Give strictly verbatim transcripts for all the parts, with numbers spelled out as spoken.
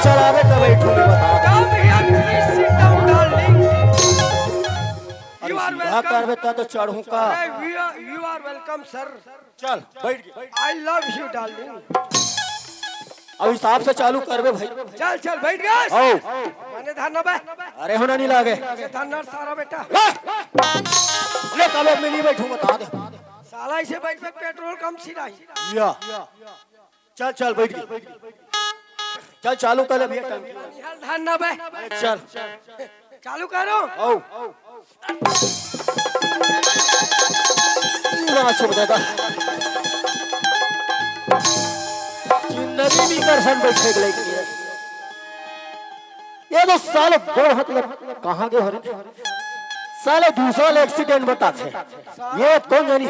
चलावे त बैठू में बता दे। Come here, please sit down, darling. अरे You are सीधा welcome. करबे त तो चढ़ू का? अरे, you are, you are welcome, sir. चल, बैठ गया। I love you, darling. अब हिसाब से चालू करबे भाई। चल, चल, बैठ गया। आओ। मने धरना बे। अरे होना नहीं लागे। ये धरना सारा बेटा। ले। ले, तब मैं नहीं बैठू, बता दे। साला इसे बैठ में पेट्रोल कम सिराही। या। चल, चल, बैठ गया। चल, चालू कर ले भैया टंकी। निहाल धरना बे। चल। चालू करो। आओ। ना छोड़ दादा। जिंदगी में कर सन बैठे के लेके। ये तो साले गोड़ हाथ लग, कहाँ गए हरे? साले दूसरा ले एक्सीडेंट बताथे। ये कौन जानी?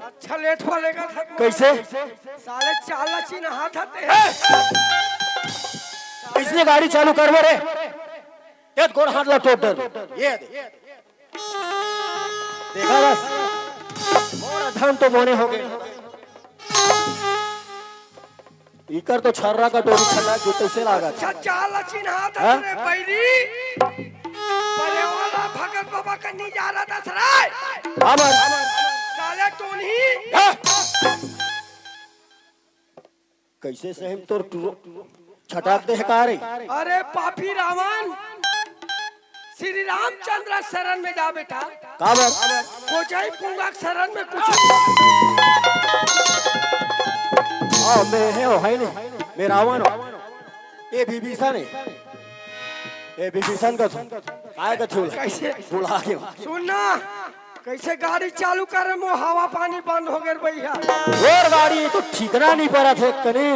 अच्छा लेट हो लेगा था। कैसे? साले चाला चिन्हात हते। इसने गाड़ी चालू करबो रे। ये गोड़ हाथ ला टोट डर। ये दे। देखा बस। मोर धन तो मोने हो गए। इकर तो छर्रा का डोरी छल्ला जो तैसे लागत। अच्छा, चाला चिन्हात हाँ? रे बैरी। परे वाला भगत बाबा का नहीं जा रहा दस रे। हाँ, बस। साले टोनी। हाँ। कैसे सही में तोर टुरो-, छटाक दे है का रे? अरे पापी रावण, श्री रामचंद्र शरण में जा बेटा। का बात? कोचई पुंगा के शरण में कुछ। आ, मैं है, ओ, है नहीं, मैं रावण हूँ। ये विभीषण है। ए, विभीषण का थू। काय का थू? कैसे? बुला के। सुन ना, कैसे गाड़ी चालू कर रहे, मो हवा पानी बंद हो गए भैया। और गाड़ी तो ठिकाना नहीं पड़ा थे कनी।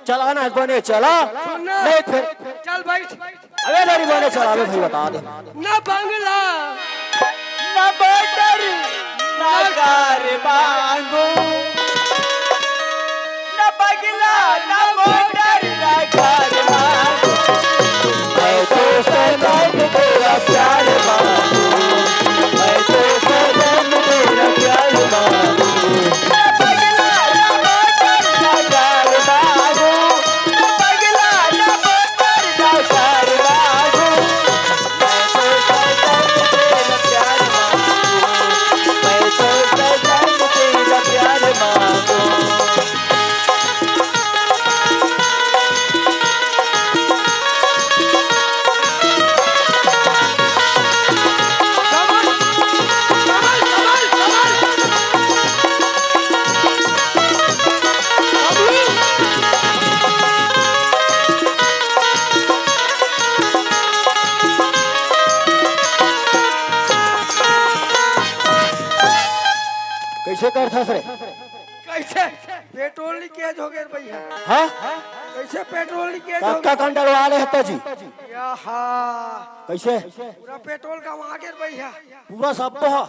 चलाना है बने चला। सुन ना। नहीं फिर। चल बैठ। अबे गाड़ी बने चला, अबे भाई बता दे। ना बंगला, ना बॉर्डर, ना कार मांगू। ना बंगला, ना बॉर्डर, ना कार मांगू। मैं तो सनम तेरा प्यार मांगू। मैं तो सनम तेरा प्यार मांगू। ना बंगला, ना बॉर्डर, ना कार मांगू। ना बंगला, ना बॉर्डर, ना कार मांगू। मैं तो सनम तेरा प्यार मांगू। मैं तो सनम तेरा प्यार मांगू। कैसे करथस रे? कैसे पेट्रोल लीकेज हो गए भैया? हाँ? कैसे पेट्रोल लीकेज हो कक्का गए? कंडल वाले हत्ता जी। याहा। कैसे? पूरा पेट्रोल गवा गए भैया। पूरा सब तो है।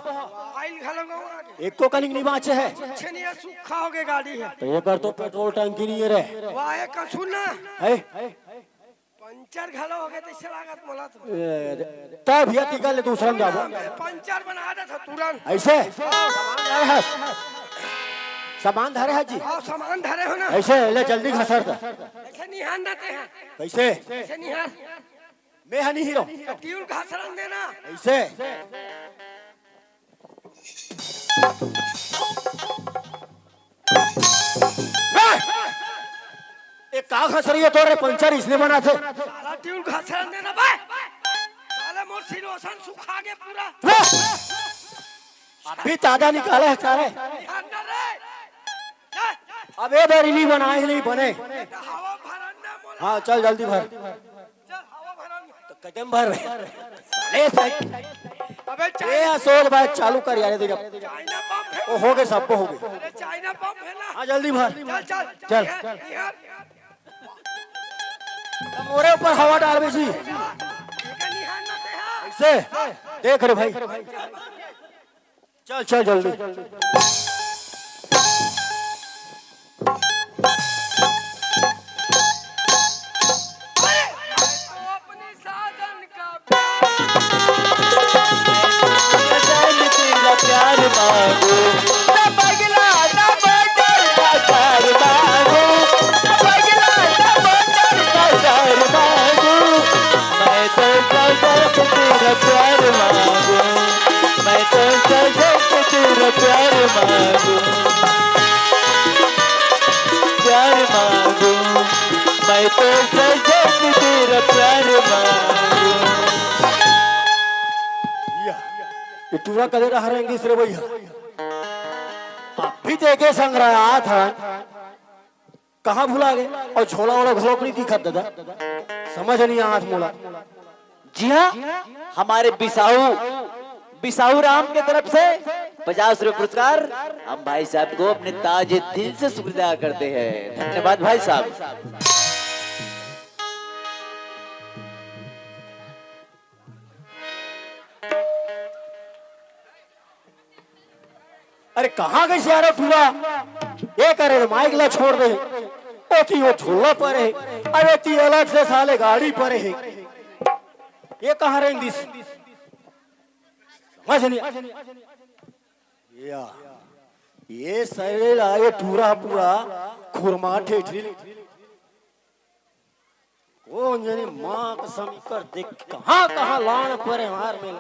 आइल घलो गवा गए। एको कनिक नहीं बाँचे है। कुछ नहीं है, सूखा हो गए गाड़ी है। तो ये कर तो पेट्रोल टंकी नहीं है रे। वाह, एक सुन ना। है? पंचर घलो हो गए, तैसे लागत मोला तो। ए, तब भैया टिकल ले दूसरा में जाबो। पंचर बना दे था तुरंत। ऐसे? सामान धरे हस। सामान धरे हस जी। हाँ, सामान धरे हो ना। ऐसे ले जल्दी घसर ता। ऐसे निहार ना ते हैं। कैसे? ऐसे निहार। मैं हनी हीरो। तो ट्यूल घसरन देना। ऐसे? ए, का घस रही है तोरे पंचर इसने बना थे? साला ट्यूल घसरन देना बे। साला मोर सिलोसन सुखा के पूरा। अभी ताजा निकाला है सारे। ध्यान ना रे। जा। अब ए बार इन्हीं बनाए नहीं बने। हवा भरन ना मोला। हाँ, चल जल्दी भर। चल, हवा भरन। तो कदम भर। ले सही। अबे ए, चाइना, सोच बात चालू कर यार, इधर। चाइना पंप है। ओ, हो गए, सबको हो गए। अरे, चाइना पंप है ना। हाँ, जल्दी भर। चल, चल। चल। निहार, निहार। मोरे ऊपर हवा डाल बे जी। ठीक है, निहार ना ते, हाँ। ऐसे? देख रे भाई। चल, चल, जल्दी। मांगू, प्यार मांगू, मैं तो सजन तेरा प्यार मांगू। या, ये टूरा कदे रहा रहेंगे रे भैया। आप भी देखे संग्रह था। कहाँ भुला गए? और झोला वोला घलोक नहीं दिखत दादा, समझ नहीं आत मोला। जी हाँ, हमारे बिसाहू, बिसाहू राम के तरफ से पचास रुपए पुरस्कार। हम भाई साहब को अपने ताजे दिल से शुक्रिया अदा करते हैं। धन्यवाद भाई साहब। अरे कहाँ गइस यार टूरा? ये करे रे, माइक ला छोड़ दे। ओती वो झोला पर है, अरे ती अलग से साले गाड़ी पर है। ये कहाँ रह दिस? समझ नहीं। या, ये सरेला, ये टूरा पूरा खुरमा ठेठरी। कौन जाने माँ कसम कर देख कहाँ कहाँ लान परे मार में।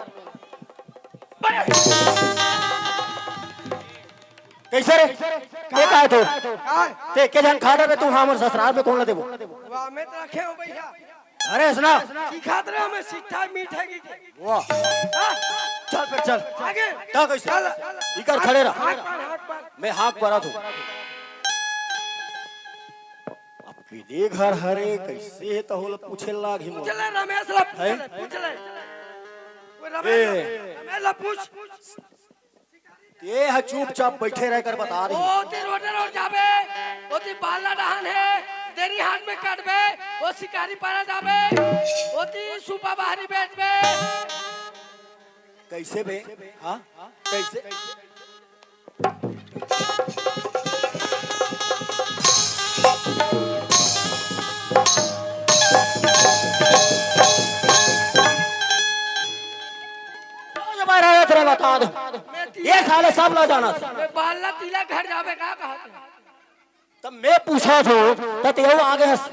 कैसे रे? के का तो? काय? ते के जन खा डरे तू हमर ससुराल में कौन ला देबो? वाह, मैं तो रखे हूँ भैया। अरे सुना। सिखात रहे हमें सिट्ठा मीठा की। वाह। हाँ? चल फिर चल। आगे। ता कैसे? चल। इकर खड़े रह। हाथ पर, हाथ पर। मैं हाथ पर आ तू। अब किदे घर हरे, कैसे हे, तहो ल पूछे लाग ही मोर। पूछ ले रमेश ला, पूछ हैं? ले, पूछ ले। वो रमेश ए। ला, रमेश ला पूछ। ते ह चुपचाप बैठे रह कर बता रही। ओ ती रोडे रोड जाबे, ओ ती बाला डहान हे, देरी हाथ में काटबे, ओ शिकारी पारा जाबे, ओ ती सूपा बाहरी बेचबे। कैसे बे? हाँ? कैसे? रोज बार आया तेरा बता दो। मैं ये साले सब ला जाना था। मैं बाला तिला घर जाबे का कहा था? तब मैं पूछा थो, तब ते वो आगे हस।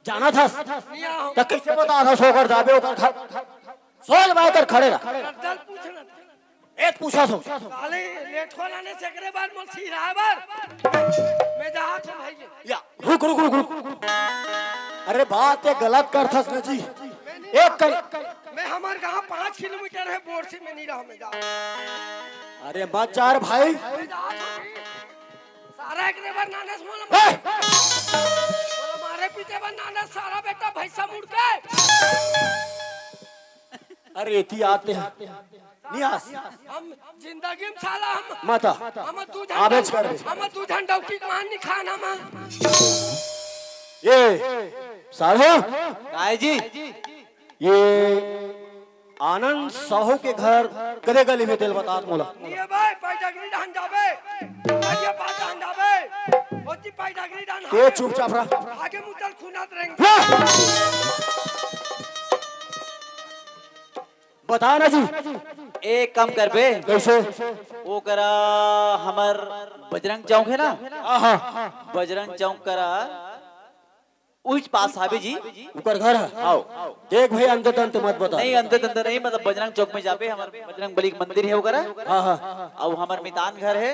जाना था। नहीं आओ। तब कैसे बता था सोकर जाबे ओकर घर? सोच बाय कर खड़े रह। दल पूछना था। एक पूछा सो। साले लेट हो लाने से एकरे बाद मोल सिराए बर। मैं जात हूँ भाई। या, रुक, रुक, रुक, रुक। अरे बात ये गलत करथस न जी। मैं नहीं एक कर। मैं हमार गाँव पाँच किलोमीटर है, बोरसी में नहीं रहा मैं जा। अरे मत जा रे भाई। मैं जात हूँ भाई। सारा एकरे बर नानस मोला। हे! मोला मारे पीटे बर नानस सारा बेटा भैंसा मुड़ के। अरे एती आते हैं। नियास। हम जिंदगी में साला हम माता। हम दू झन आवेज कर दे। हम दू झन डौकी के मान नहीं खान हम। ये साढ़ू। काय जी? ये आनंद साहू के घर कदे गली में तेल बतात मोला। ये भाई, पाई डगरी डान जाबे। पाई ये पाई डान जाबे। होती पाई डगरी डान ते हावे। चुपचाप रह। आगे मुतल खुनात रहेंगे। रह। बता ना जी। एक काम करबे। कैसे? वो करा हमर बजरंग चौक है ना? हाँ, हाँ। बजरंग चौक करा उहिच पास हावे जी। ओकर घर है? आओ। देख भाई, अंत तंत मत बता। नहीं, अंत तंत नहीं, मतलब बजरंग चौक में जाबे, हमर बजरंग बली के मंदिर है ओकरा। हाँ, हाँ। अउ हमर मितान घर है।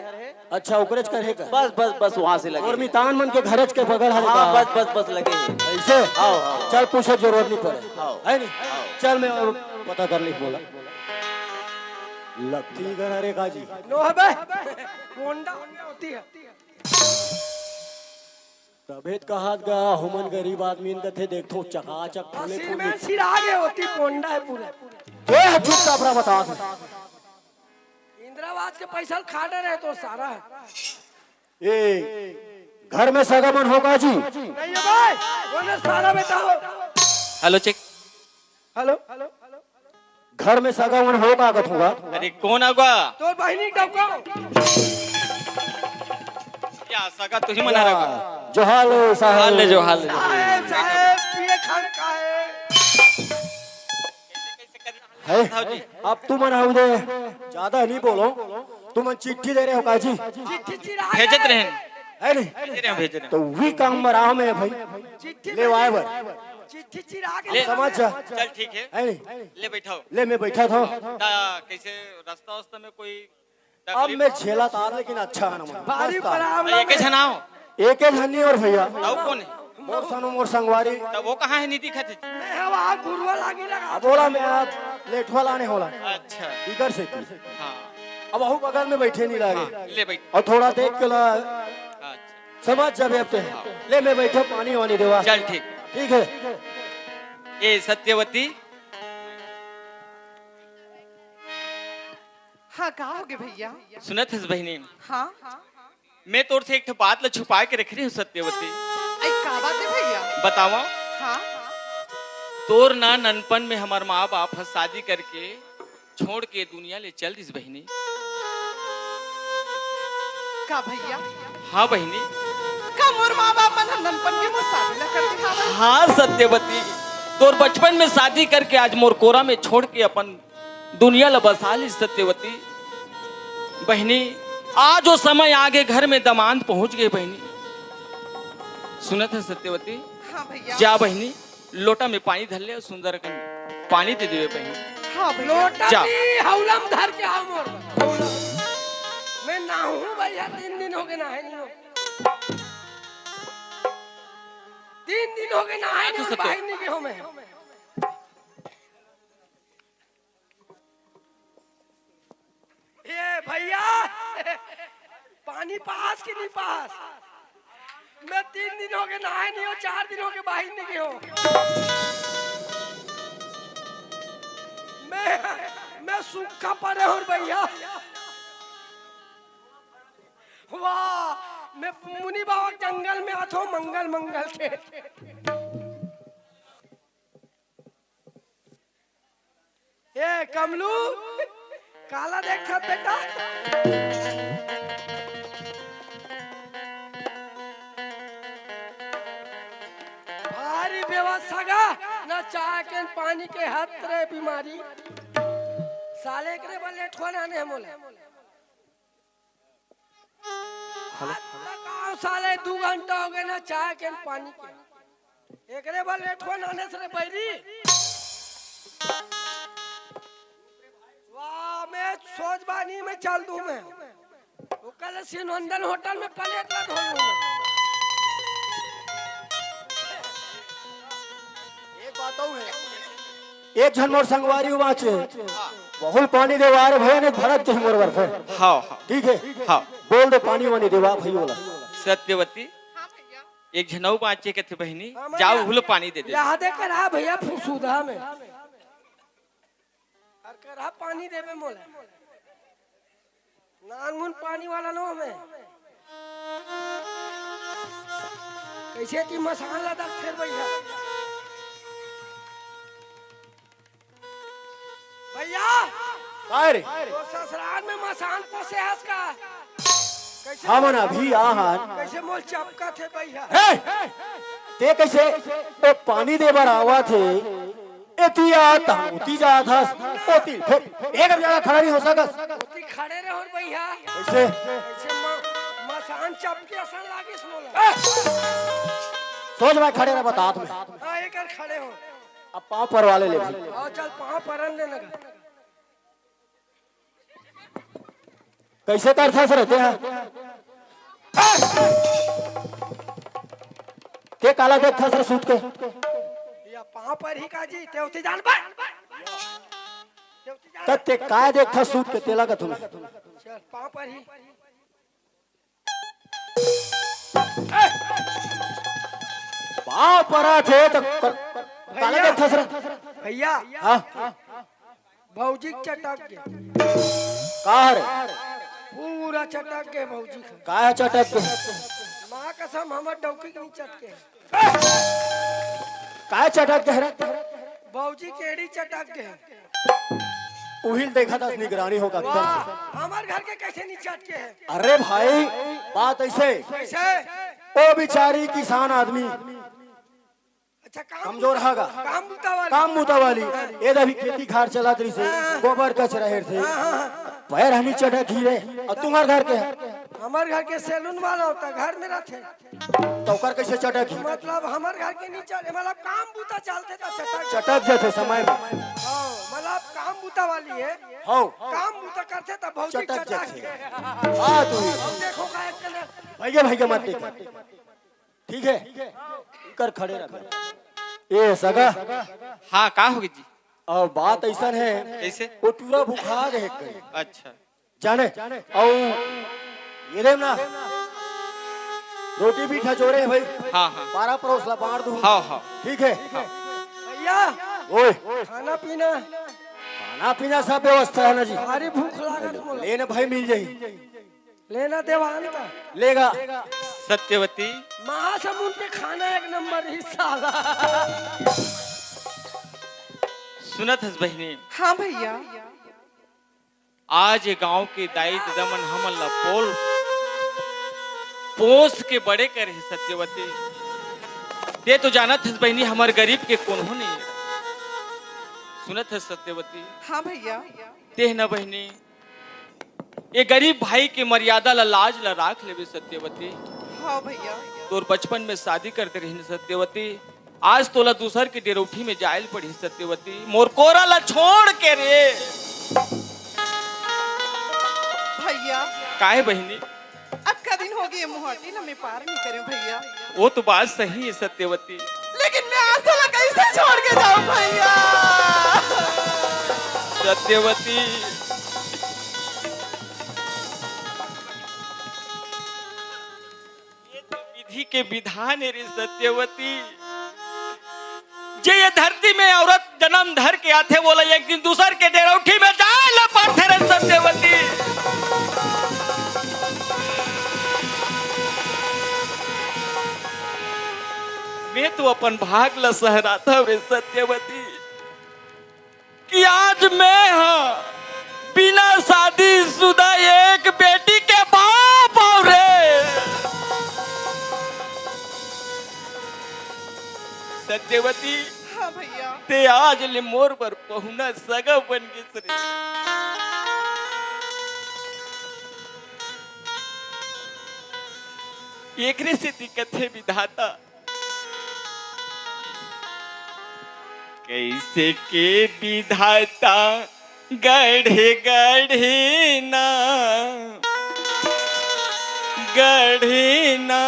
अच्छा, ओकरेच घर है का? बस, बस, बस वहाँ से लगे। और मितान मन के घरच के बगल है हाँ, का? बस, बस, बस लगे है। ऐसे? आओ, आओ। चल, पूछे जरूरत नहीं पड़े। आओ। है नहीं? आओ। चल, मैं और पता कर ली बोला। लगती घर हरे का जी? नो हबे। गोंडा होती है। तभे त कहत गा, हमन गरीब आदमी न कथे, देखथो चकाचक फूले आशीर्वाद फूले। सिरा गे होती, पोंडा है पूरा। के ह चुपचाप रहा बता। इंदिरावास के पैसा खा डरे तो सारा। ए, घर में सगा मन हो का जी? नहीं है भाई, बोले सारा बेटा हो। Hello, check. हेलो। घर में सगा मन हो का कथूंगा? अरे कौन आगा? तोर बहिनी डौका। क्या सगा तुही मना रहा? जोहार ले साहब। जोहार ले, जोहार ले। साहेब, साहेब, पिए खान का है। है? बताओ जी। अब तुम मनाऊ दे, ज्यादा नहीं बोलो। तुम चिट्ठी दे रहे हो का जी? चिट्ठी चिरा भेजत रहे। है नहीं? भेज रहे हो, भेज रहे हो। तो वी काम में राम है भाई। चिट्ठी ले आए बर। चिट्ठी चिरा के ले। समझ जा। चल ठीक है। है नहीं? ले बैठाओ। ले मैं बैठा था। ता कैसे रास्ता वास्ता में कोई अब मैं झेला था, लेकिन अच्छा है ना, मन भारी मस्त है। परावला एक में। झन आओ। एक झन नहीं और भैया। तब कौन है? मोर सनो, मोर संगवारी। तब वो कहाँ है, नीति खाते? मैं हवा गुरुआ लागी लगा। अब बोला मैं, आप लेठवा लाने होला। अच्छा। इधर से थी। हाँ। अब वहू बगल में बैठे नहीं लागे। हाँ, ले बैठ। और थोड़ा देख के ला, अच्छा। समझ जाबे अब ते। हाँ। ले, मैं बैठा, पानी वानी देवा। चल, ठीक। ठीक है। ए सत्यवती। हाँ, का होगे भैया? सुनत हस बहिनी? हाँ। मैं तोर से एक ठो बात ला छुपा के रख रही हूँ सत्यवती। आई, का बात है भैया? बतावा। हाँ। तोर ना ननपन में हमार माँ बाप ह शादी करके छोड़ के दुनिया ले चल दिस बहिनी। का भैया? हाँ बहिनी। का मोर माँ बाप मन ह ननपन के मोर शादी ला कर दिखावय? हाँ सत्यवती, तोर बचपन में शादी करके आज मोर कोरा में छोड़ के अपन दुनिया ला बसा लिस सत्यवती। बहिनी, आज वो समय आगे, घर में दमांद पहुंच गए बहिनी। सुनत है सत्यवती? हाँ भैया। जा बहिनी, लोटा में पानी धर ले और सुंदर कन पानी दे देवे बहिनी। हाँ भैया। लोटा जा। भी हौलम धर के आओ मोर बर, हौलम। मैं नहाहूँ भैया, तीन दिन होगे नहाय नहीं हो। तीन दिन होगे नहाय नहीं हो, सत्य। बाहर नहीं गए हो मैं। ए भैया, पानी पास कि नहीं पास? मैं तीन दिन होगे नहाय नहीं हो, चार दिन होगे बाहर नहीं गए हो। मैं, मैं सूखा पड़े हूँ भैया। वाह, मैं मुनि बाबा के जंगल में आथो मंगल मंगल के। ए कमलू, काला देखत बेटा? भारी बेवस्था गा, ना चाय के न पानी के, हत रे बीमारी। साले एकरे बर लेठवा लाने हे मोला। हेलो। आज तक आओ साले, दू घंटा होगे ना चाय के न पानी के। एकरे बर लेठवा लाने हस रे बैरी। वाह, मैं सोच बानी मैं चल दूं मैं। ओकर ले सिनंदन होटल में प्लेट ला धो लूं मैं। एक बात अउ है, एक झन मोर संगवारी बांचे, वहू ल पानी देवा रे भैया, नहीं भरत जही मोर बर फेर। हाँ, हाँ। ठीक है? हाँ। बोल दे पानी वानी देवा भई ओला। सत्यवती, हाँ भैया। एक झन अउ बांचे कथे बहिनी, हाँ, मैं जाओ, यहाँ, वहू ल पानी दे दे। यहाँ दे कर आ भैया, फुसुदा में। अउ करहा पानी देबे मोला। नानमुन पानी वाला नो हमें। कइसे ती मसान ला दखथे भैया? भैया! काय रे? तो ससुराल में मसान पोसे हस का? कइसे हमन मोर अभी आहन। कइसे मोर चपकथे भैया? हे! ते कइसे ओ पानी दे बर आवत हे? एती आ, तहन ओती जात हस, ओती फेर एक जगह खड़ा नहीं हो सकस। ओती खड़े रहो भैया। कइसे? कइसे म-, मसान चपके असन लागिस मोला। ए! सोच भाई खड़े रह बतात में। हाँ, एक बार खड़े हो। अब पाँव परवा ले ले भाई। हाँ, चल पाँव परन ले लगा। कइसे करथस रे तें? तें काला देखथस रे सूत के? या पाँव परही का जी, तें ओती जान बा। तें ओती जान। त तें काय देखथस सूत के, तेला कथों। चल, पाँव परही। पाँव परत हे त क-, काला भैया। देखथस रे? भैया। हाँ। भौजी के चटक गे। का रे? पूरा चटक गे भौजी के। का हे चटक गे? माँ कसम, हमर डौकी के नहीं चटके। का चटक गे रे? भौजी के एड़ी चटक गे। उहिल देखत हस निगरानी होगा एकदम से। वाह, हमर घर के कइसे नहीं चटके हे? अरे भाई, बात अइसे। कइसे? ओ बिचारी किसान आदमी। अच्छा, काम कमजोर बूता, हे गा। काम बूता वाली। काम बूता वाली। ए दे अभी खेती खार चलत रहिसे, हाँ। गोबर कचरा हेरथे। हाँ, हाँ, हाँ। पैर हनी चटक ही रे, अउ तुम्हर घर के हे। हमर घर के सैलून वाला होता, घर में रहते। त ओकर कइसे चटक ही? मतलब, हमर घर के नीचे, मतलब, काम बूता चलथे त चटक। चटक जाथे समय में। हाँ, मतलब, काम बूता वाली है। हाँ। काम बूता करथे त भौजी चटक चटक जाथे। के। हाँ, तू ही। अब देखो का एक कने। भैया, भैया मत देख। ठीक है? कर खड़े रह। ए, सगा। हाँ, का होगे जी? अब बात अइसन है, कइसे? वो टूरा भुखा गे हे कहीं। अच्छा। जाने, अउ ये रे ना, रोटी भी ठचोरे है भाई। हाँ, हाँ। पारा परोस ला, बांट दूँ। हाँ, हाँ। ठीक है? हाँ। भैया, ओए। खाना पीना। खाना पीना सब व्यवस्था है ना जी। भारी भूख लागत मोला। लेना भाई, मिल जाही। लेना देवान का। लेगा। सत्यवती। महासमुंद पे खाना एक नंबर ही साला। सुनत हस बहिनी? हाँ भैया। आज ये गांव के दाई ददा मन हमन ला पोल पोस के बड़े करे हे सत्यवती। ते तो जानत हस बहिनी, हमर गरीब के कोनो नहीं है। सुनत हस सत्यवती? हाँ भैया। तेह न बहिनी, ये गरीब भाई के मर्यादा ला, लाज ला राख लेबे सत्यवती। हाँ भैया। तोर बचपन में शादी कर दे रहिन सत्यवती, आज तोला दूसर के डेरौठी में जायल पड़ही सत्यवती, मोर कोरा ला छोड़ के रे। भैया। काहे बहिनी? अतका दिन होगे, ये मुहाटी ला मैं पार नहीं करेंव भैया। वो तो बात सही है सत्यवती। लेकिन मैं आज तोला कैसे छोड़ के जाऊं भैया? सत्यवती, ये तो विधि के विधान है रे सत्यवती। जे ये धरती में औरत जन्म धर के आथे, वोला एक दिन दूसर के डेरौठी में जाय ला पड़थे रे सत्यवती। मैं तो अपन भाग ला सहराथंव रे सत्यवती, कि आज मैं हा बिना शादीशुदा एक बेटी के बाप हंव रे। सत्यवती, हाँ भैया। ते आज ले मोर बर पहुना सगा बन गिस रे। एकरे सेती कथे विधाता, कैसे के विधाता गढ़े गढ़े ना, गढ़े ना,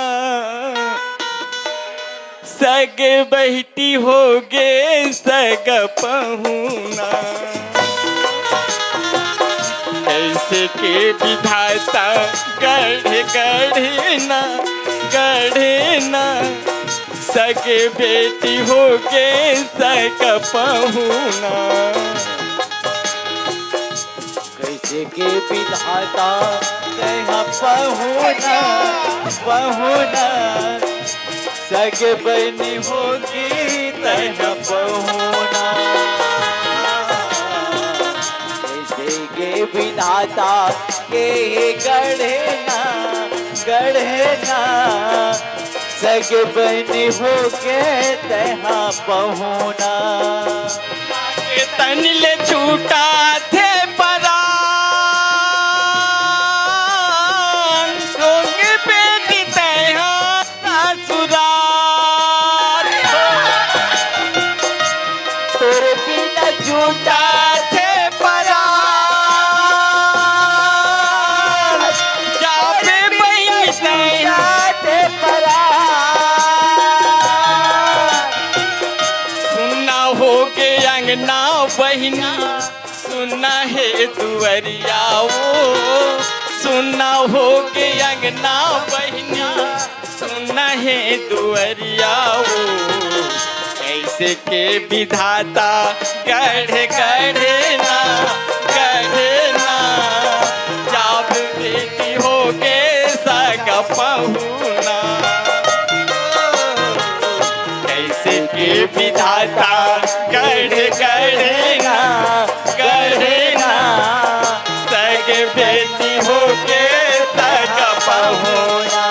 सग बहिटी होगे सग पहुना। कैसे के विधाता गढ़े गढ़े ना, गढ़े ना, सग बेटी होगे सग पहुना। कैसे के विधाता तैहा पहुना, पहुना, सग बहिनी होगे तैहा पहुना। कैसे के विधाता के गढ़े ना, गढ़े ना, सग बहिनी होगे तैहा पहुना। के तन ले छूटाथे परान, रोंगे बेटी तैहा ससुराल। तोर बिना छूटाथे परान, जाबे बहिनी तैहा छूटाथे परान। सुन्ना होगे अंगना बहिनी, सुन्ना हे दुअरिया वो, सुन्ना होगे अंगना बहिनी, सुन्ना हे दुअरिया वो। कैसे के विधाता गढ़े गढ़े ना, गढ़े ना, जाब बेटी होगे सग पहुना। कैसे के विधाता गढ़े गढ़े ना, गढ़े ना, सग बेटी होगे सग पहुना।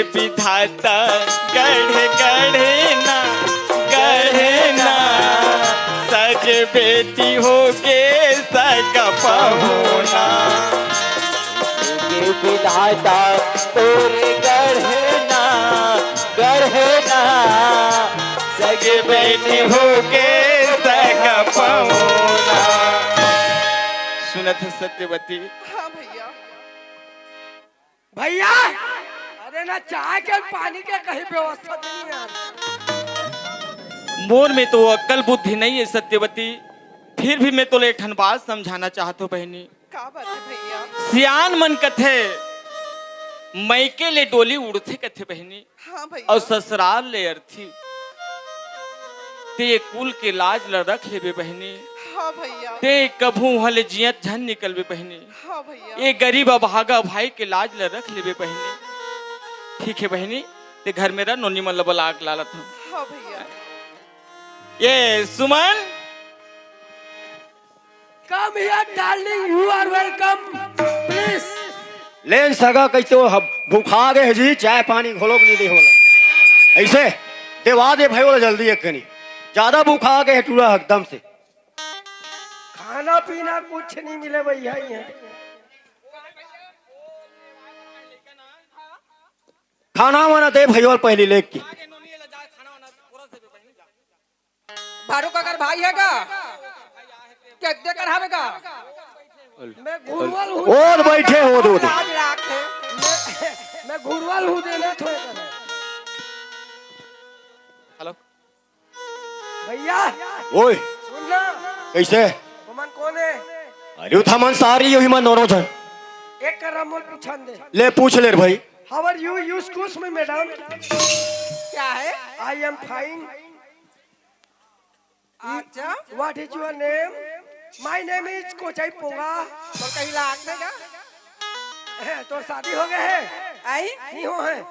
विधाता गढ़े गढ़े ना, गढ़े ना, सगे बेटी होके सगा पहुना। ये विधाता तोरे गढ़े ना, गढ़े ना, सगे बेटी होके सगा पहुना। सुनत है सत्यवती? हाँ भैया। भैया, अरे ना चाय के पानी के कहीं व्यवस्था नहीं यार। मोर में तो अक्ल बुद्धि नहीं है सत्यवती, फिर भी मैं तोले एक ठन बात समझाना चाहत हूँ बहिनी। का बात है भैया? सियान मन कथे, मइके ले डोली उड़थे कथे बहिनी। हाँ भैया। अउ ससुराल ले अर्थी। ते कुल के लाज ल रख लेबे बहिनी। हाँ भैया। ते कभू उहाँ ले जियत झन निकलबे बहिनी। हाँ भैया। ये गरीब अभागा भाई के लाज ल रख लेबे बहिनी। ठीक है बहिनी, ते घर में रह, नोनी मन ल बला के लानत हूँ। हाँ भैया। ये सुमन। Come here, darling, you are welcome. Please. लेन सगा कइसे हो, हम भुखा गए हैं जी, चाय पानी घोलो के नहीं दे होला। ऐसे देवा दे भाई, बोला जल्दी एक कनी, ज्यादा भुखा गए हैं टूरा एकदम से। खाना पीना कुछ नहीं मिले भैया यहाँ। खाना वाना दे भैया पहली लेके। भारू का अगर भाई है का? के दे कर हवे का? मैं घुरवल हूँ। और बैठे हो दो, दो। लाज लाग है। मैं, मैं घुरवल हूँ देना थोड़े कर। हेलो। भैया। ओए। सुन ना। कैसे? ओमन कौन है? अरे उठा मन सारी यही मन दोनों जन। एक कर मोल पूछन दे। ले पूछ ले रे भाई। How are you? You excuse me, madam. क्या है? I am fine. अच्छा। What is your name? My name is कोचाई पोंगा। तोर कहीं लाग नहीं का? हैं, तोर शादी हो गए है? आई? नहीं हो है।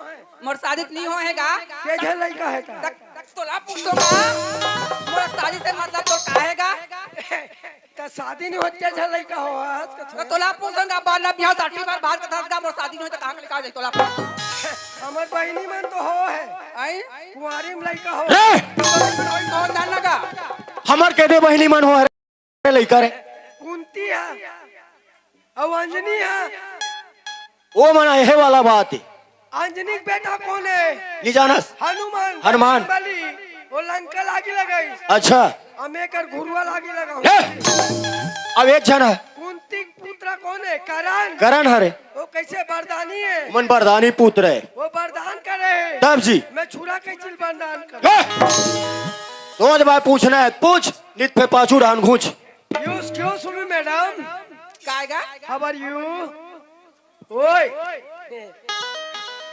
मोर शादी तो नहीं हो है का? के झन लइका है का? तक, तक तोला पूछो का? मोर शादी से मतलब तोर का है का? त शादी नहीं होत, के झन लइका हो आज का तो छोरा? तोला पूछंगा, बार ना बिहाव साठी बार बाहर कथा का, मोर शादी नहीं होत, कहाँ के लइका जाई तोला पूछ। हमर बहिनी मन तो हो है। आई? कुंवारी में लइका हो। रे! कौन जान लगा? हमर के दे बहिनी मन हो है रे लइका रे। कुंती है, अउ अंजनी है। ओ मन एहे वाला बात है। अंजनी के बेटा कौन है? नी जानस। हनुमान। हनुमान। बली, वो लंका लागी लगाई। अच्छा। हम एकर घुरुआ लागी लगाऊं। हे! अब एक झन है। कुंती के पुत्र कौन है? करण। करण हरे। वो कैसे वरदानी है? मन वरदानी पुत्र है। वो वरदान करे है। तब जी। मैं छुरा कैसे वरदान कर? हे! सोच भाई पूछना है, पूछ। नित पे पाछू डान घूंच। Excuse me, madam. Kaiga? How are you? ओए।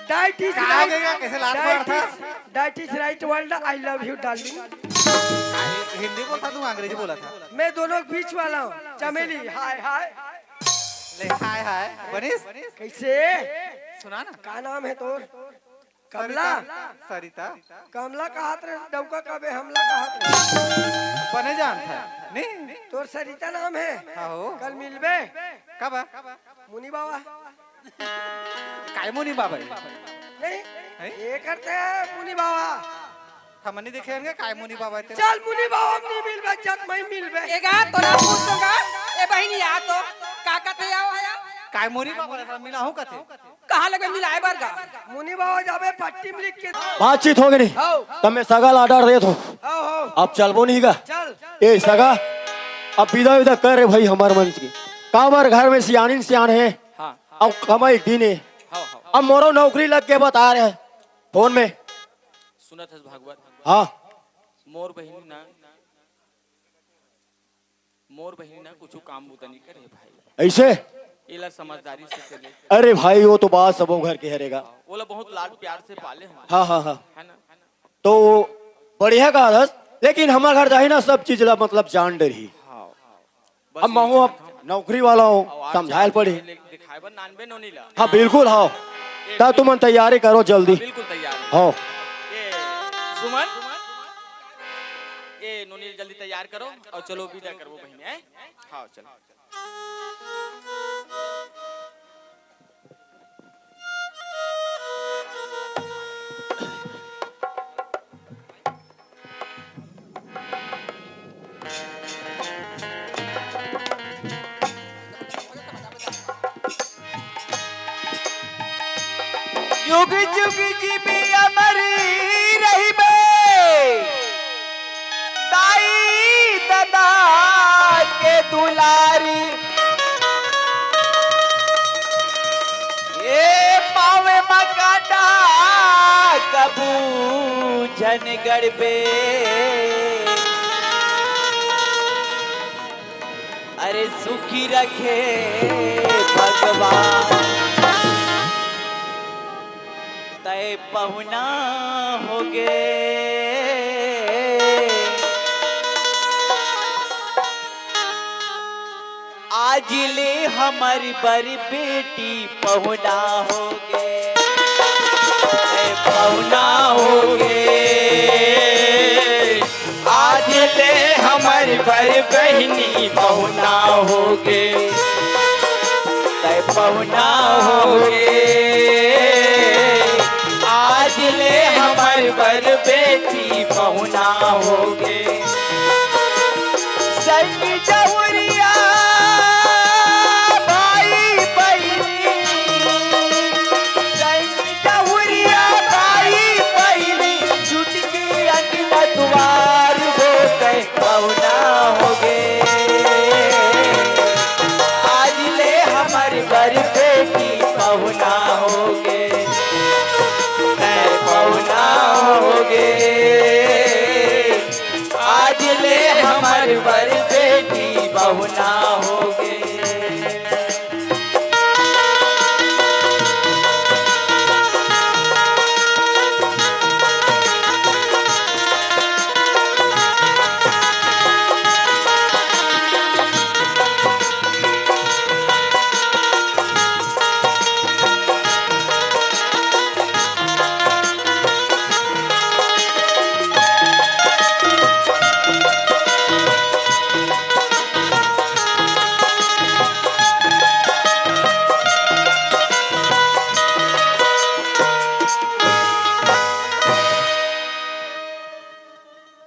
That is का हो right. गया? कैसे लात मार था? That is, that is right word. I love you, darling. Hindi बोलता तू, अंग्रेजी बोला था? मैं दोनों के बीच वाला हूँ। चमेली, हाय, हाय। ले, हाय, हाय। बनिस? कैसे? सुना ना। का नाम है तोर? कमला? सरिता। सरिता। कमला कहत रहे, डौका कबे हमला कहत रहे। बने जान था, नहीं? तोर सरिता नाम है? हाँ हो। कल मिलबे? कब? मुनि बाबा। काय मुनि बाबा है? नहीं, हैं? ये करते हैं मुनि बाबा। हमन नहीं देखे होंगे काय मुनि बाबा है तेरे? चल मुनि बाबा, हम नहीं मिलबे, जब मैं मिलबे। एगा, तोला पूछोगा, ए बहिनी, आ तो, का कहते आओ है? काय मुनि बाबा है, मिला हूँ कथे। कहाँ लगे मिलाए बर गा? मुनि बाबा जाबे पट्टी में लिख के। बातचीत हो गई नहीं? हौ। तब मैं सगा ला order देत हूँ। हौ, हौ। अब चलबो नहीं गा? चल। ए सगा, अब विदा विदा कर रे भाई हमार मन के। का हमार घर में सियानिन सियान है? हाँ। अब कमाई दिन है। हाँ, हाँ। अब मोरो नौकरी लग के बता रहे हैं फोन में। सुनत हस भागवत? हाँ। मोर बहिनी ना मोर बहिनी ना कुछ काम बूता नहीं करे भाई। ऐसे? एला समझदारी से चले। अरे भाई, वो तो बात सबो घर के हरेगा। ओला बहुत लाड प्यार से पाले हम। हाँ, हाँ, हाँ। है ना? तो बढ़िया कहा दस, लेकिन हमारे घर जाही ना सब चीज ला मतलब जान डरही। हाँ। बस अब यही महू अब चाहता हूँ। नौकरी वाला हूँ, और समझायल चार पड़ी। ले-, दिखाए बर नानबे नोनी ला। हाँ, बिल्कुल, हाँ। एक ता तुमन तैयारी करो जल्दी। हाँ, बिल्कुल तैयार है। हाँ। ए, सुमन, ए, नोनी जल्दी तैयार करो और चलो विदा करबो बहिनी, हैं? हाँ, चलो। जुग जुग जीबे अमर रहिबे, दाई ददा के दुलारी। ए पावे म कांटा कभू झन गड़बे। अरे सुखी रखे भगवान, तय पहुना होगे। आज ले हमर बर बेटी पहुना होगे, ए पहुना होगे। आज ले हमर बर बहिनी पहुना होगे, तय पहुना होगे। आज ले हमर बर बेटी पहुना होगे। संग जहुरिया भाई बहिनी, संग जहुरिया भाई बहिनी, जुट के अंगना दुआर हो गए पहुना होगे। आज ले हमर बर बेटी पहुना होगे, तय पहुना होगे। आज ले हमर बर बेटी पहुना होगे।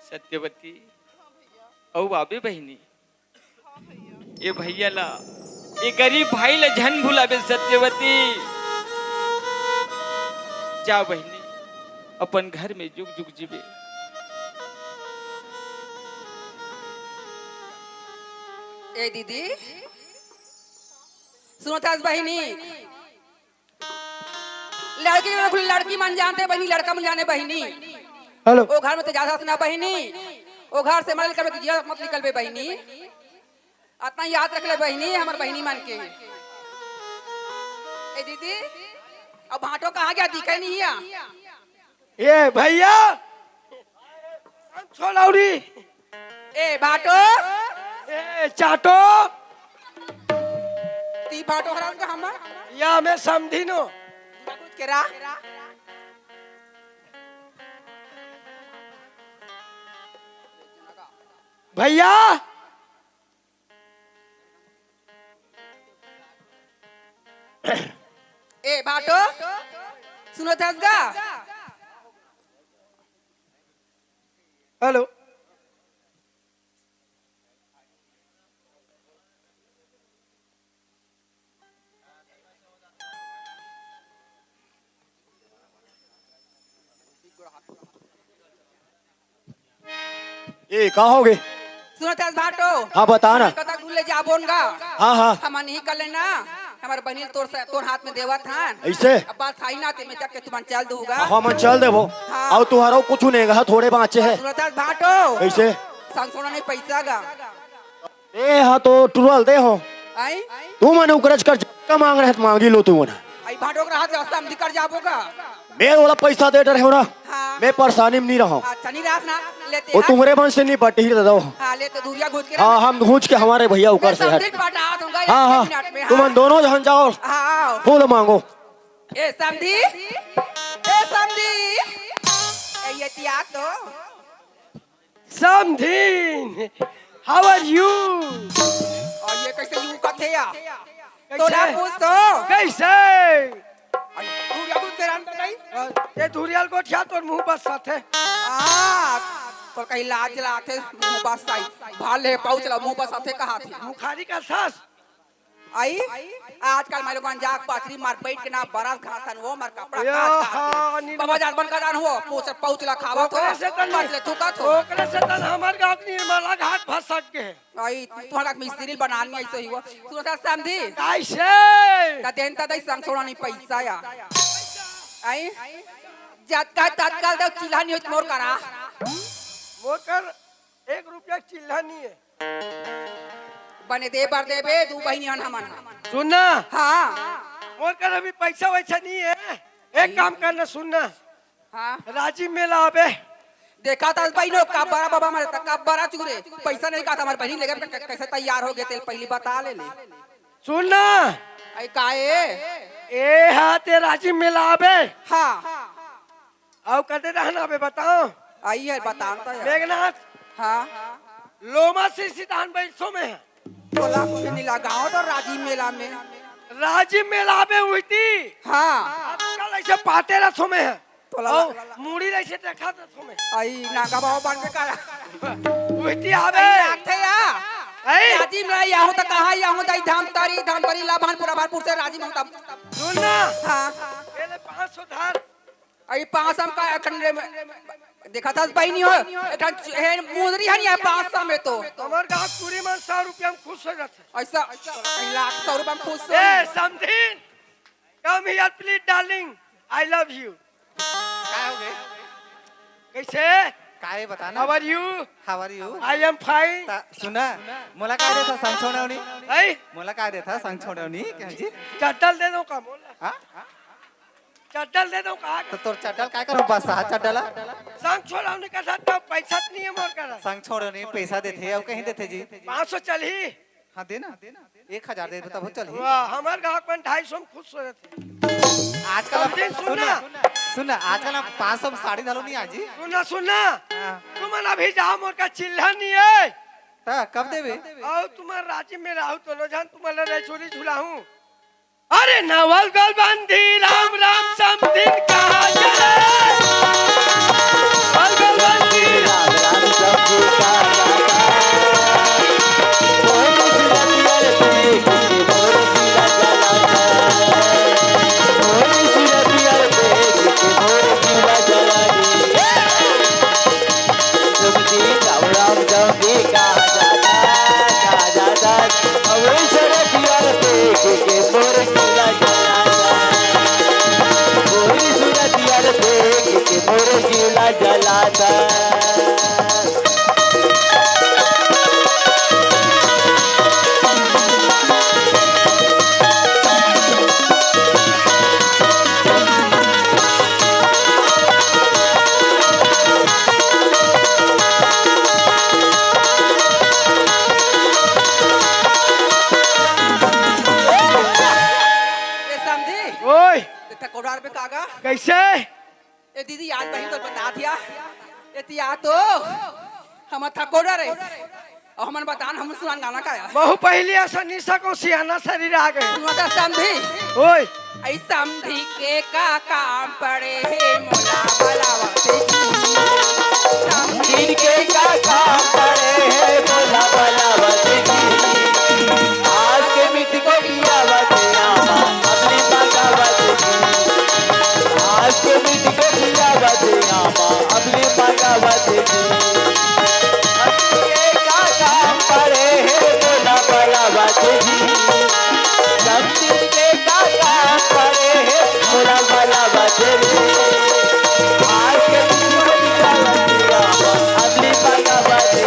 सत्यवती, अउ आबे बहिनी, ए भैया ला, ए गरीब भाई ला झन भुलाबे सत्यवती। जा बहिनी, अपन घर में जुग जुग जीबे। ए दीदी, सुनत हस बहिनी? लड़की मन जानथे बहिनी, लड़का मन जाने बहिनी। हेलो। ओ घर में तो जा सकस ना बहिनी, ओ घर से मत निकलबे, जिया मत निकलबे बहिनी। अतना याद रख ले बहिनी, हमर बहिनी मन के। ए दीदी, अब भांटो कहाँ गया? दिखे नहीं है। ए भैया, छोलौरी। ए भांटो। ए चाटो। ती भांटो हरस का हमर? या मैं समधी नो। कुछ केरा। भैया। ए भांटो, सुनत हस गा? हेलो। ए, का होगे? सुनत हस भांटो? हाँ, बता ना। कतक दूर ले जाबो न गा? हाँ, हाँ। हमन नहीं कर लेना। हमर बहिनी तोर से, तोर हाथ में देवत हन। ऐसे? अब बात थाई ना ते में जाके तुमन चल दूगा। हाँ, हमन चल देबो। हाँ। अउ तुहरो कुछ नहीं गा, थोड़े बाँचे है। सुनत हस भांटो? कैसे? संग सोना नहीं पैसा गा। ए, हाँ तो टुरल दे हो। आई? तुमन उकरज कर का मांग रहे, मांगी लो तुमन। आई भांटो के रहत रास्ता हम दिकर जाबो का? मैं ओला पैसा दे डरे हो ना। हाँ। मैं परेशानी में नहीं रहा। अच्छा, नहीं रहस ना, लेते वो हैं। तुम्हरे मन से नहीं बटी ही दो। हाँ, ले तो दूरिया घूंच के हाँ, रह। हम घूंच के हमारे भैया उकर से हट। समधी पटात हूँ, हाँ, हाँ। एक मिनट में, तुमन हाँ। दोनों जन जाओ। हाँ, आओ। फूल मांगो। ए, समधी। ए, समधी। ए, ये तिया तो। समधीन, how are you? अउ ये कैसे यू कथे या? कैसे? तोला पूछ तो। कैसे? अई, दूरिया दूध के रान तो नहीं? ये धुरियल गोठिया तोर मुंह बस साथे। आ, तो कहीं लाज लाथे मुंह बस साई। भाले पाउच ला मुंह बस साथे कहा थे। मुखारी का सास। आई, आजकल मैं लोगन जाग पथरी मार बैठ के ना बरस घासन हो, मार कपड़ा यो, काच काच के। हाँ, नील बाबा जात बन का जान हो, पूछ पहुँच ला खावत हो, ओकरे से तन, पच ले थूकत हो। ओकरे से तन हमर गाँव के निर्मला घाट भसक के। आई, तुम्हारा मिस्त्री बनानी ऐसे ही हो। सुनो था समधी। कैसे? त देन त दई संग छोड़ा नहीं पैसा या। आई, जतका तत्काल दे चिल्हा नहीं होत मोर करा। मोर कर एक रुपया चिल्हा नहीं है। बने दे बर देबे, दू बहिनी हन हमन। सुन ना। हाँ। मोर कर अभी पैसा वैसा नहीं है। एक काम करना, सुन ना। हाँ। राजिम मेला आबे। देखा था बहिनो, का बड़ा बाबा मरे था, का बड़ा चुरे। पैसा नहीं कहा था, हमारे बहिनी लेके क-, कैसे तैयार हो गए, तेल पहली बता ले ले। सुन ना। आई काहे? ए हा ते राजिम मेला आबे। हाँ। अउ कते रहना बे बताओ। आई है, बतान तो यार। मेघनाथ। हाँ। लोमा से सिद्धांत बैठो में है। तोला कुछ नहीं लगाओ तो राजिम मेला में। राजिम मेला बे उहती। हाँ। आजकल ऐसे पाते रथो में है। तोला अउ लगा। मुड़ी ऐसे देखा रथो में। आई नागा बाबा बन के काला। उहती आबे। आई आथे या। आई। राजिम मेला याहू तो कहाँ याहू दाई धाम तारी, धाम तारी लाभान पुरा भारपुर से राजिम होता। सुन ना। हाँ। पहले पाँच सौ धार। अई पाँच सौ का एखन रे में देखा था बहिनी हो, एखन हे मुंदरी हन या पाँच सौ में तो। हमर गाँव पूरी मन सौ रुपया में खुश हो जाते। ऐसा लाख सौ रुपया में खुश हो। ए, समधिन, come here, please, darling. I love you. का हो गए? कैसे? का है बता ना? How are you? How are you? I am fine. ता, सुना, मोला का देथा संग छोड़ौनी? है? मोला का देथा संग छोड़ौनी? क्या जी? चट्टल दे दो का मोला? हाँ? चड्डल दे दो कहा तो तोर चड्डल काय करो बस हा चड्डल? संग छोड़ौनी का था तो पैसा तो नहीं है मोर करा। संग छोड़ौनी पैसा देथे अउ कहीं देथे जी? पाँच सौ चलही। हाँ दे ना, एक हजार दे तब चलही। वाह, हमार ग्राहक मन ढाई सौ में खुश हो जाते। आजकल अब समझे, सुन सुन ना। ना, सुन ना, आजकल अब पाँच सौ में साड़ी डालो नहीं आजी। सुन ना, सुन ना। हाँ। तुमन अभी जाओ मोर का चिल्हा नहीं है। ता कब देवे? अउ तुम्हार राजी में रहू तो लो जान तुम्हारा रैचोरी झुलाहूँ। अरे नवल गोलबंदी राम राम समधिन कहा चले। नवल गोलबंदी राम राम समधिन कहा चले। ए समधी, ओए, ते ठकोरार पे कागा? कैसे? ए दीदी, आज बहिन तो बता दिया। ए तिया तो हम ठकोरार है। अउ हमन बतान, हम सुनान गाना का यार। बहु पहिली असन निसा को सियाना सरीर आ गे। सुना था समधी। ओए। अई समधी के का काम पड़े हे मोला बलावत हे जी। समधी के का काम पड़े हे मोला बलावत हे जी। आज के मिट्टी को पियावत हे आमा, अबली मंगावत हे जी। आज के मिट्टी को पियावत हे आमा, अबली मंगावत हे जी। के का काम पड़े हे मोला बलावत जी। सब दिन के का काम पड़े हे मोला बलावत जी। आज के दिन को बितावत जी आमा, अबली मंगावत जी।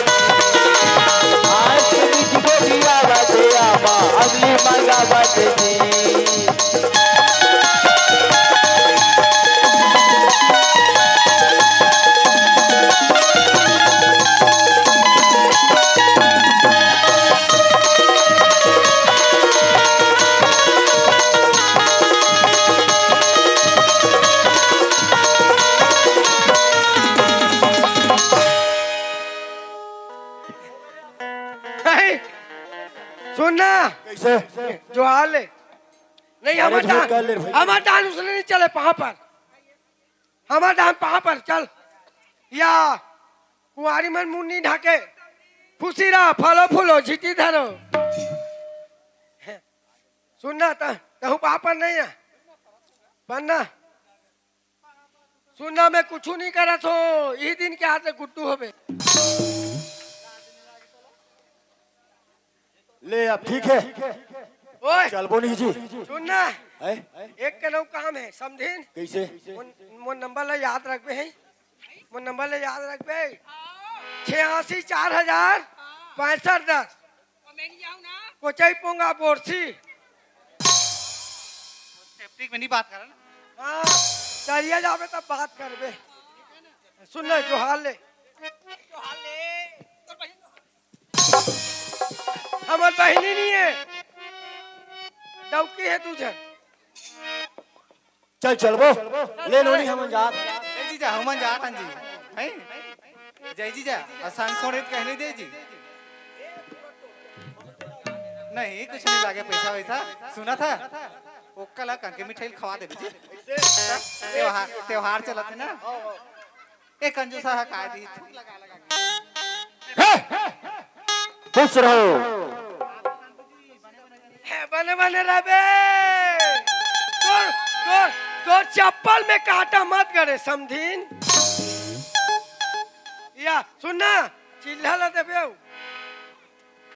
आज के दिन को बितावत जी आमा, अबली मंगावत जी। हे, सुन ना। कैसे? जो हाल है। नहीं, अरे हमार झूठ डान, कर ले भाई। हमार डान उसने नहीं चले पहाँ पर। हमार डान पहाँ पर चल। या कुंवारी मन मुंह नहीं ढाके। खुशी रहा, फलो फूलो, झिटी धरो। सुनना, त-, तहूँ पापन नहीं है। पन्ना। सुनना, मैं कुछू नहीं करत हो। इही दिन के आते गुड्डू होबे। ले, अब ठीक है। ओए, चलबो नहीं जी। सुनना। है? एक कनऊ काम है, समझिन? कैसे? मोर, मोर नंबर ला याद रखबे है। मोर नंबर ला याद रखबे। छियासी चार हजार पैंसठ दस। कोचई पोंगा बोरसी। सेफ्टी में नहीं बात करना। हाँ, दरिया जाबे तब बात करबे। सुन ले, जोहार ले। हमर बहिनी नहीं है, डौकी है दू झन। चल चलबो, ले नोनी हमन जात। ए जीजा, हमन जात हन जी। हैं? जय जीजा, अउ संग सोड़े त कहने दे जी। नहीं, कुछ नहीं लागे पैसा वैसा। सुना था? ओक्का ला कनके मिठाई खवा दे जी। त्योहार, त्योहार चलत है ना? ए कंजूसा हा काय दी, थूक लगा लगा के। हे! खुश रहो। हे, बने बने रहबे। तोर, तोर, तोर चप्पल में कांटा मत गड़े, समझिन। या, सुन ना, चिल्ला ला देबे।